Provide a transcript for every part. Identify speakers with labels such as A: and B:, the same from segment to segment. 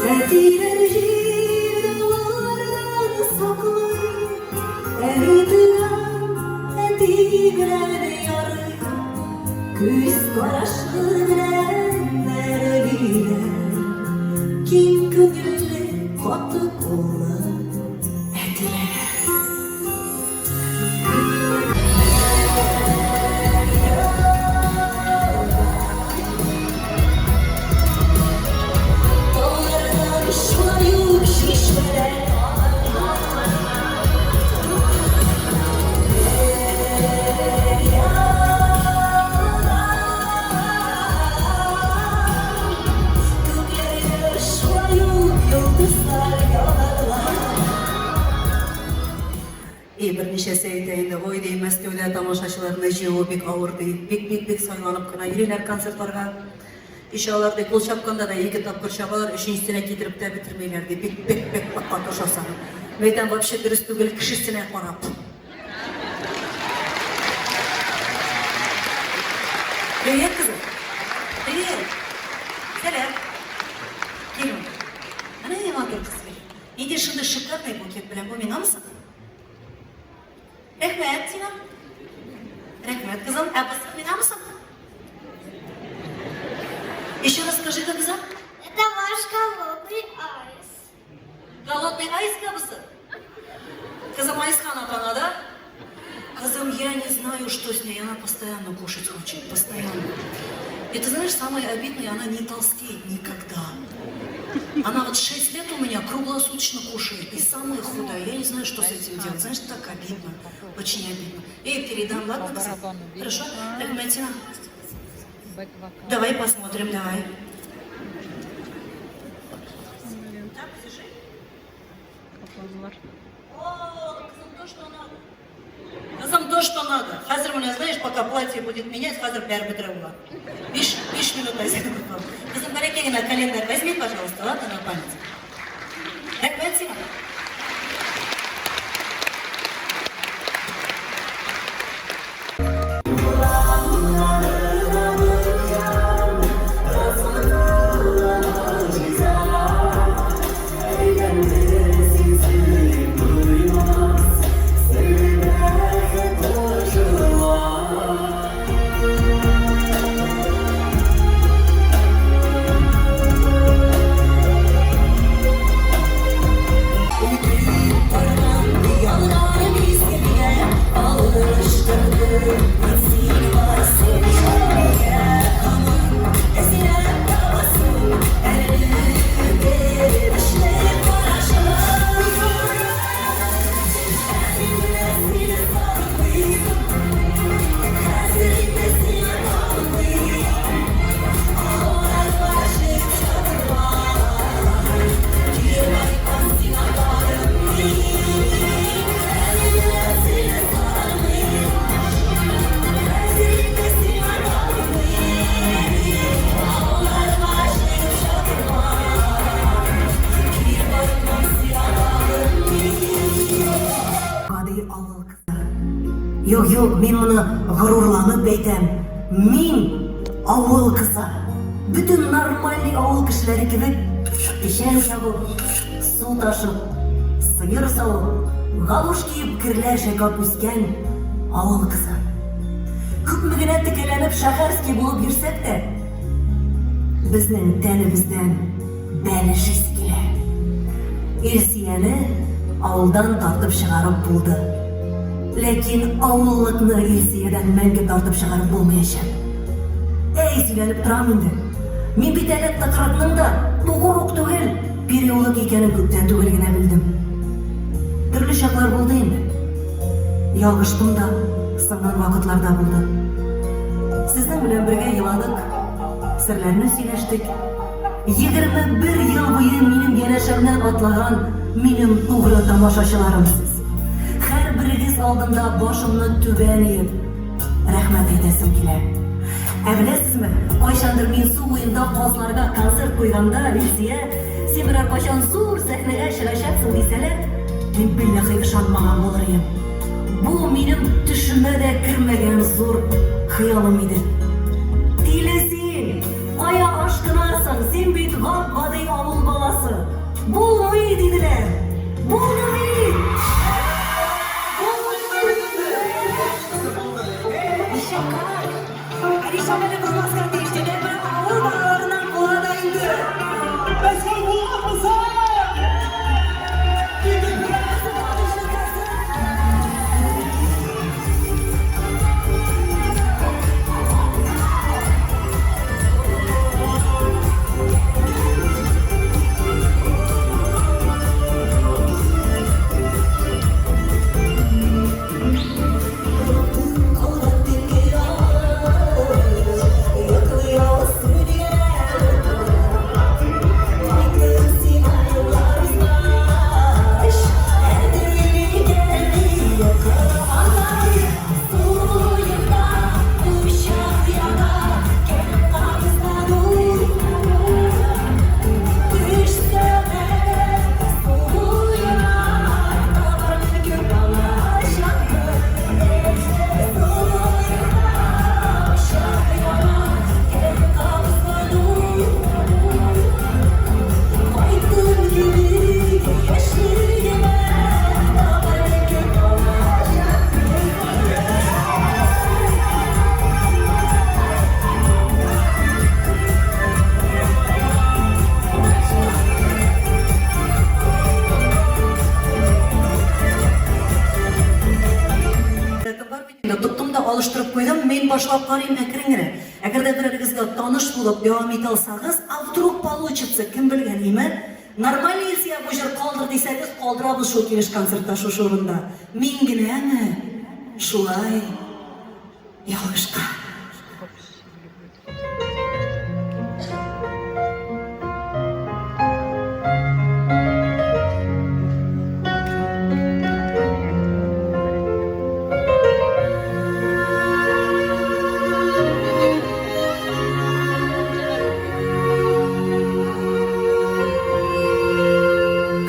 A: Әтиләр җил-давыллардан саклый, Әни тыган, әти белән ярый, Күз карашы белән әрлиләр, Киң күңелле, каты куллы әтиләр.
B: И берничәсе әйтә инде, ой, ди, Мәскәүдә тамашачыларны җыюы бик авыр, ди. Бик-бик-бик сайланып кына йөриләр концертларга. Еще алар, ди, кул чапканда да ике тапкыр чабалар, өченчесенә китереп тә бетермиләр, ди. Бик-бик-бик каты ошаса. Мәйтәм, вообще дөрес түгел, кешесенә карап. Привет, кызым. Привет. Сәлам. Кил. Менә ни матур кыз килә. Нинди шундый шикарный букет белән бу миңамы соң? Рәхмәт сиңа. Рәхмәт, кызым. Ә бусы миңамы соң? Еще раз скажи, как зовут?
C: Это ваш голодный аист.
B: Голодный аист бусы? Кызым Аисхан апаңа, да? Кызым, я не знаю, что с ней, она постоянно кушать хочет, постоянно. И ты знаешь, самое обидное, она не толстеет никогда. Она вот 6 лет у меня круглосуточно кушает, и самая худая. Я не знаю, что с этим делать. Знаешь, так обидно, очень обидно. Эй, передам, ладно, кызым? Хорошо? Рәхмәт сиңа. Давай посмотрим, давай. Так, держи. О, кызым, то, что надо. Кызым, то, что надо. Хәзер менә, знаешь, пока платье будет менять, хәзер бәреп бетерә була. 5 минут әзер. Кызым, бәләкәй генә календарь возьми, пожалуйста, ладно, на память. Рәхмәт сиңа. Гади авыл кызы. Юк, юк, мин моны горурланып әйтәм. Мин авыл кызы. Бөтен нормальный авыл кешеләре кебек печән чабып, су ташып, сыер савып, галош киеп керләр чайкап үскән авыл кызы. Күпме генә текәләнеп шәһәрский булып йөрсәк тә, безнең тәнебездән бәлеш исе килә. Илсияне авылдан тартып чыгарып булды. Ләкин авыллыкны Илсиядән мәңге тартып чыгарып булмаячак. Әй, сөйләнеп торам инде. Мин бит әле тыкрыкның да тугры ук түгел, переулок икәнен күптән түгел генә белдем. Төрле чаклар булды инде. Ялгыштым да, сынган вакытлар да булды. Сезнең белән бергә еладык, серләрне сөйләштек. 21 ел буе минем янәшәмнән атлаган минем тугры тамашачыларым сез. Һәрберегез алдында башымны түбән иеп, рәхмәт әйтәсем килә. Ә беләсезме, кайчандыр мин су буенда казларга концерт куйганда, Илсия, син берәр кайчан зур сәхнәгә чыгачаксың дисәләр, мин билләхи ышанмаган булыр идем. Бу минем төшемә дә кермәгән зур хыялым иде. Тиле син! Кая ашкынасың? Син бит гап-гади авыл баласы. Булды бит! Алиша белән булмаска тиеш, димәк, менә авыл балаларыннан була да инде.
D: Мәскәү булганмы?
B: Тоттым да алыштырып куйдым. Мин башлап карыйм әкрен генә. Әгәр дә берәрегезгә таныш булып дәвам итә алсагыз, а вдруг получится, кем белгән, име? Нормальный Илсөя бу җыр калдыр дисәгез, калдырабыз шул килеш концертта шушы урында. Мин генәме шулай ялгышкан?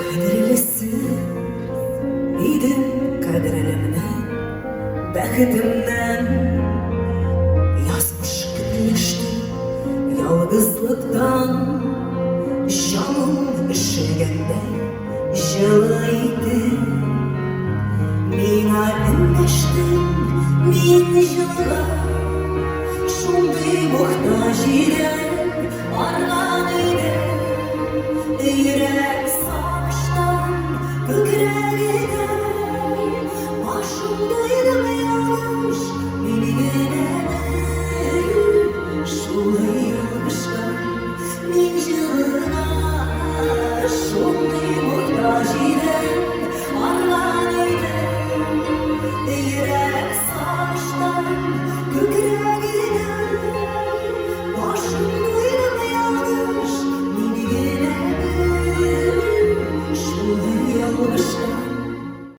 B: Кадерлесе идем кадерлемне бәхетемнән. Язмыш көнләште ялгызлыктан. Җаным өшегәндәй җылы итеп миңа эндәштең, мин җылыга.